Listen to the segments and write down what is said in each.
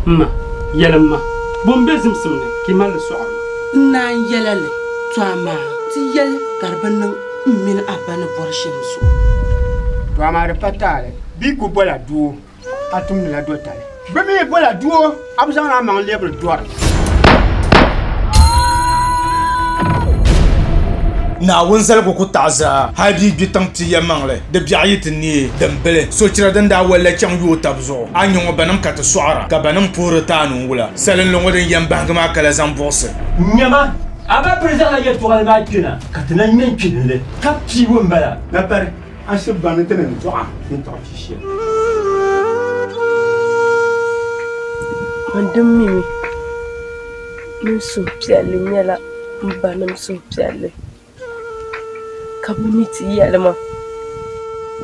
M ma, yɛlim ma, bo m-be zimsim ni ka yi mali li sɔɣiri ma? N naan yɛla li, tɔ amaa ti yɛli ka di bi niŋ m mini a ba ni bɔri shɛm zuɣu. Tɔ amaa di pa taali, bɛ yi ku bola doo, a tumdila dɔtali. Bɛ mi yi bola doo, a bi zaŋdi amaŋ lɛbiri dɔri. Naawuni zaligu ku taɣi zaa, hal bɛ yi gbi tiŋ ti yɛlimaŋli, di biɛɣu yi ti neei, din bili sochira din daa wali la chaŋ yooi tab zuɣu. A nya ŋɔ banim ka ti sɔɣira, ka banim puhiri ti a ni wula. Salinli ŋɔ din yɛn bahigi maa ka la zaŋ buɣisi. Nyama, a ba piri zaŋla yɛtɔɣili maa kpɛna, ka ti na ŋme n-kpi di ni, ka piigi o m-bala. Napari, a shiri baŋ ni ti ni dɔɣ a ni tɔɣi chi shɛli. Man din mimi ni n suhupiɛlli nyɛla m banim suhupiɛlli, ka bɛ mi ti yɛli ma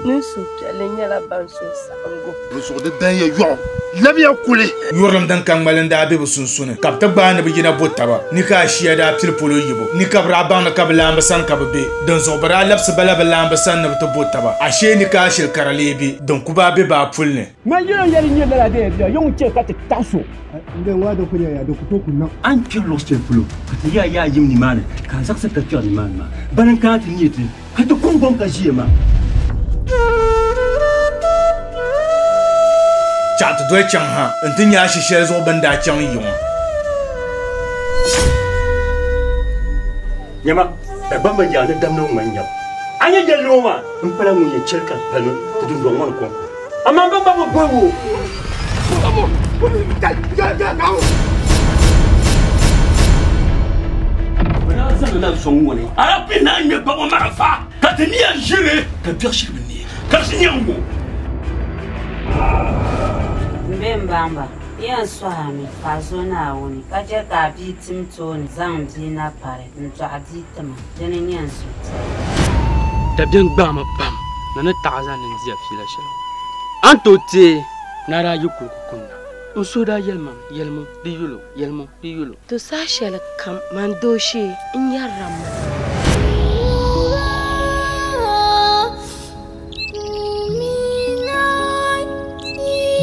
ni n suhupiɛlli nyɛla ban suhusaɣiŋgu. Dinzuɣu di dan ya yɔɣu, labiya kuli. Yurilim din ka ŋmali n-daa be bɛ sunsuni, ka bɛ ti gbaai ni bɛ yina bo taba. Ni ka Ashia daa pili polo yibu, ni ka bɛ daa baŋ ni ka bɛ laamba sani ka bɛ be. Dinzuɣu bɛ daa labisi ba la bɛ laamba sani ni bɛ ti bo taba. Ashee ni ka ashili kara lee be, din ku baai be baa puli ni. Man yino yɛli nyɛ lala dee bia yuŋ chɛ ka ti taɣi so. A ni kpɛri luɣ shɛli polo ka ti yaa yaa yim nimaani, ka a zaɣisi ka kpɛri nimaani maa, bana n-kana ti nya ti, ka ti kuŋgom ka ʒiya maa. Chaɣ ti doli chaŋ ha nti nya a shi shɛli zuɣu bɛ ni daa chaŋ yi ŋɔ. Nyama, Dagbamba yaa ni damdi ŋmani nyabu. A nya yɛlli ŋɔ maa, m pala ŋun yɛn chɛli ka di pali ti dundɔŋ ŋɔ ni kɔŋko. Amaa bɛ gba bi bɔhi o. Bɛ daa zaŋ la zɔŋ ŋɔ ni a daa pun naan ŋme ba ŋɔ marafa, ka ti nia ʒiri, ka biɛɣ shiri bi neei, ka di nyaŋ o. M be m-baŋ ba, yɛn sɔhi a mi ka a zo Naawuni, ka chɛ ka a bia tim tooni zaŋ m bia na pari n-dɔɣi bia ti ma, dini n-nyɛ n suhupiɛlli. Dabiɛm gbaai ma pam ni ni taɣi zani ni n di ya fiila shɛli ŋɔ. A ni tooi teei ni a daa yi kuli ku kunna, n suhu daa yɛli ma mi, Yɛlimi di yul o, yɛlimi di yul o. To saha shɛli kam man dooshee n nyarila m maŋa.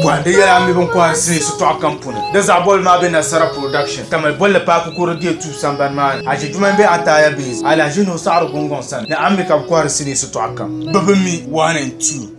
Bɔhindi yɛla a mi bin kɔhiri sinii shitɔɣu kam puuni. Di zaɣ bɔbili maa be Nasara Production, Tamale bolli paaki kuri deei tuui sambani maa ni. Aʒe Juma m-be Ataaya Base, Alahiʒi Nuhu Saɣiri Gungɔŋ sani ni a mi ka bɛ kɔhiri sinii shitɔɣu kam. Bɛ bi mi 1 and 2.